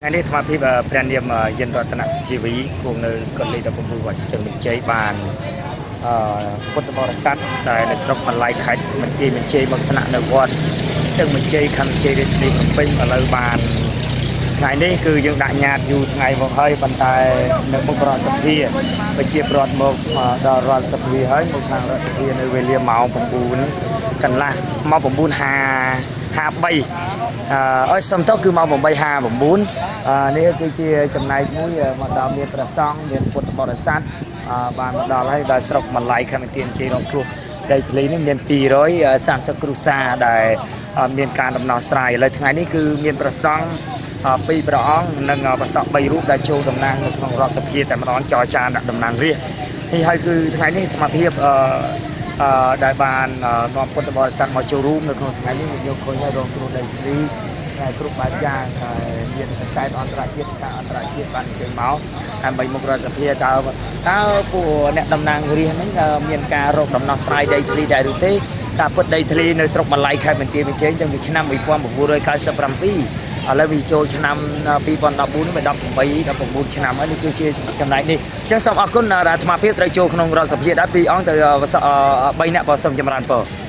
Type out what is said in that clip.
ថ្ងៃនេះអាត្មាភាពព្រះនាមយិនរតនសុជីវីគង់នៅកលី19វត្តស្ទឹងមានជ័យបានអឺពុទ្ធបរិស័ទដែលនៅស្រុកបន្លាយខេត្តបន្ទាយមានជ័យមកស្នាក់នៅវត្តស្ទឹងមានជ័យខណ្ឌមានជ័យរាជធានីភ្នំពេញឥឡូវបានថ្ងៃនេះគឺយើងដាក់ញត្តិយូរថ្ងៃមកហើយប៉ុន្តែនៅមុខរដ្ឋសភាប្រជាប្រដ្ឋមកដល់រដ្ឋសភាហើយមកខាងរដ្ឋសភានៅវេលាម៉ោង9កន្លះម៉ោង9:53អឺអើសុំទោសគឺម៉ោង8:59នេះគឺជាចំណែកមួយមកដល់មានព្រះសង្ឃមានពុទ្ធបរិស័ទបានមកដល់ហើយដល់ស្រុកម៉ាឡៃខេមរទៀនជ័យរងគ្រោះដីធ្លីនេះមាន230គ្រួសារដែលមានការដំណោះស្រាយឥឡូវថ្ងៃនេះគឺមានព្រះសង្ឃពីរព្រះអង្គនិងព្រះសង្ឃ3រូបដែលចូលតំណាងនៅក្នុងរដ្ឋសភាតែម្ដងចរចាដាក់តំណាងរាស្ត្រនេះហើយគឺថ្ងៃនេះអាត្មាភាពអឺដែលបាននាំពុទ្ធបរិស័ទមកចូលរួមនៅក្នុងថ្ងៃនេះយើងយកឃើញហើយរងគ្រោះដីធ្លីតែគ្រប់បែបយ៉ាងហើយមានខ្សែអន្តរជាតិការអន្តរជាតិបានអញ្ជើញមកដើម្បីមុខរដ្ឋសភាតើពួកអ្នកតំណាងរាស្ត្រហ្នឹងមានការរកដំណោះស្រាយដីធ្លីដែរឬទេការពិតដីធ្លីនៅស្រុកម៉ាឡៃខេត្តបន្ទាយមានជ័យតាំងពីឆ្នាំ1997ឥឡូវវាចូលឆ្នាំ2014នេះ18 19ឆ្នាំហើយនេះគឺជាចំណែកនេះអញ្ចឹងសូមអរគុណអាត្មាភាពត្រូវចូលក្នុងរដ្ឋសភាដែរពីរអង្គទៅ3នាក់បើសូមចម្រើនពរ។